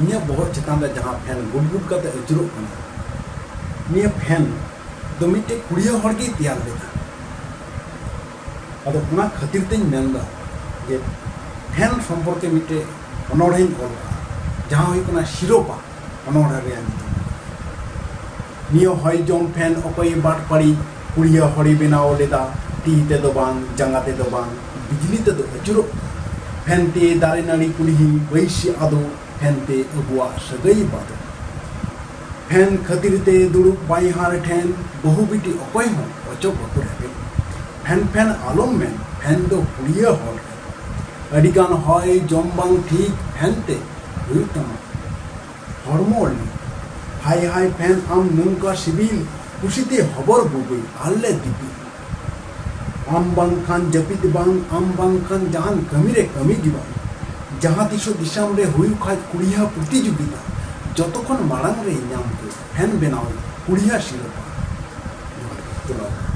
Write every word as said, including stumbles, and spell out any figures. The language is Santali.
ᱤᱧᱟᱹᱜ ᱵᱚᱦᱚᱜ ᱪᱮᱛᱟᱱ ᱨᱮ ᱡᱟᱦᱟᱸ ᱯᱷᱮᱱ ᱜᱩᱰ ᱜᱩᱰ ᱠᱟᱛᱮ ᱟᱹᱪᱩᱨᱚᱜ ᱠᱟᱱᱟ, ᱱᱤᱭᱟᱹ ᱯᱷᱮᱱ ᱫᱚ ᱢᱤᱫᱴᱮᱡ ᱠᱩᱲᱤᱭᱟᱹ ᱦᱚᱲ ᱜᱮᱭ ᱛᱮᱭᱟᱨ ᱞᱮᱫᱟ᱾ ᱟᱫᱚ ᱚᱱᱟ ᱠᱷᱟᱹᱛᱤᱨ ᱛᱤᱧ ᱢᱮᱱᱫᱟ ᱡᱮ ᱯᱷᱮᱱ ᱥᱚᱢᱯᱚᱨᱠᱮ ᱢᱤᱫᱴᱮᱡ ᱚᱱᱚᱬᱦᱮᱧ ᱚᱞ ᱠᱟᱜᱼᱟ, ᱡᱟᱦᱟᱸ ᱦᱩᱭᱩᱜ ᱠᱟᱱᱟ ᱥᱤᱨᱳᱯᱟ ᱚᱱᱚᱬᱦᱮ ᱨᱮᱭᱟᱜ ᱧᱩᱛᱩᱢ᱾ ᱱᱤᱭᱟᱹ ᱦᱚᱭ ᱡᱚᱢ ᱯᱷᱮᱱ ᱚᱠᱚᱭ ᱵᱟᱴᱯᱟᱲᱤ ᱠᱩᱲᱤᱭᱟᱹ ᱦᱚᱲᱮ ᱵᱮᱱᱟᱣ ᱞᱮᱫᱟ? ᱛᱤ ᱛᱮᱫᱚ ᱵᱟᱝ, ᱡᱟᱸᱜᱟ ᱛᱮᱫᱚ ᱵᱟᱝ, ᱵᱤᱡᱽᱞᱤ ᱛᱮᱫᱚ ᱟᱹᱪᱩᱨᱚᱜ᱾ ᱯᱷᱮᱱ ᱛᱮ ᱫᱟᱨᱮ ᱱᱟᱹᱲᱤ ᱠᱩᱞᱦᱤ ᱵᱟᱹᱭᱥᱤ ᱟᱫᱚ, ᱯᱷᱮᱱ ᱛᱮ ᱟᱵᱚᱣᱟᱜ ᱥᱟᱹᱜᱟᱹᱭ ᱵᱟᱫᱚ᱾ ᱯᱷᱮᱱ ᱠᱷᱟᱹᱛᱤᱨ ᱛᱮ ᱫᱩᱲᱩᱵ ᱵᱟᱭᱦᱟᱨ ᱴᱷᱮᱱ ᱵᱟᱹᱦᱩ ᱵᱤᱴᱤ ᱚᱠᱚᱭ ᱦᱚᱸ ᱚᱪᱚᱜ ᱵᱟᱠᱚ ᱨᱮᱵᱮᱱ᱾ ᱯᱷᱮᱱ ᱯᱷᱮᱱ ᱟᱞᱚᱢ ᱢᱮᱱ, ᱯᱷᱮᱱ ᱫᱚ ᱠᱩᱲᱤᱭᱟᱹ ᱦᱚᱲ ᱨᱮ᱾ ᱟᱹᱰᱤᱜᱟᱱ ᱦᱚᱭ ᱡᱚᱢ ᱵᱟᱝ ᱴᱷᱤᱠ ᱯᱷᱮᱱ ᱛᱮ ᱦᱩᱭᱩᱜ ᱛᱟᱢᱟ ᱦᱚᱲᱢᱚ ᱞᱤ᱾ ᱦᱟᱭ ᱦᱟᱭ ᱯᱷᱮᱱ ᱟᱢ ᱱᱚᱝᱠᱟ ᱥᱤᱵᱤᱞ, ᱠᱩᱥᱤᱛᱮ ᱦᱚᱵᱚᱨ ᱵᱩᱵᱩᱭ ᱟᱞᱮ ᱫᱤᱯᱤᱞ᱾ ᱟᱢ ᱵᱟᱝᱠᱷᱟᱱ ᱡᱟᱹᱯᱤᱫ ᱵᱟᱝ, ᱟᱢ ᱵᱟᱝᱠᱷᱟᱱ ᱡᱟᱦᱟᱱ ᱠᱟᱹᱢᱤ ᱨᱮ ᱠᱟᱹᱢᱤ ᱜᱮ ᱵᱟᱝ᱾ ᱡᱟᱦᱟᱸ ᱛᱤᱥᱚᱜ ᱫᱤᱥᱚᱢ ᱨᱮ ᱦᱩᱭᱩᱜ ᱠᱷᱟᱡ ᱠᱩᱲᱤᱭᱟ ᱯᱨᱚᱛᱤᱡᱳᱜᱤᱛᱟ, ᱡᱚᱛᱚ ᱠᱷᱚᱱ ᱢᱟᱲᱟᱝ ᱨᱮ ᱧᱟᱢ ᱠᱮ ᱯᱷᱮᱱ ᱵᱮᱱᱟᱣ ᱠᱩᱲᱤᱭᱟ ᱥᱤᱨᱳᱯᱟ᱾ ᱡᱚᱦᱟᱨ ᱜᱮ᱾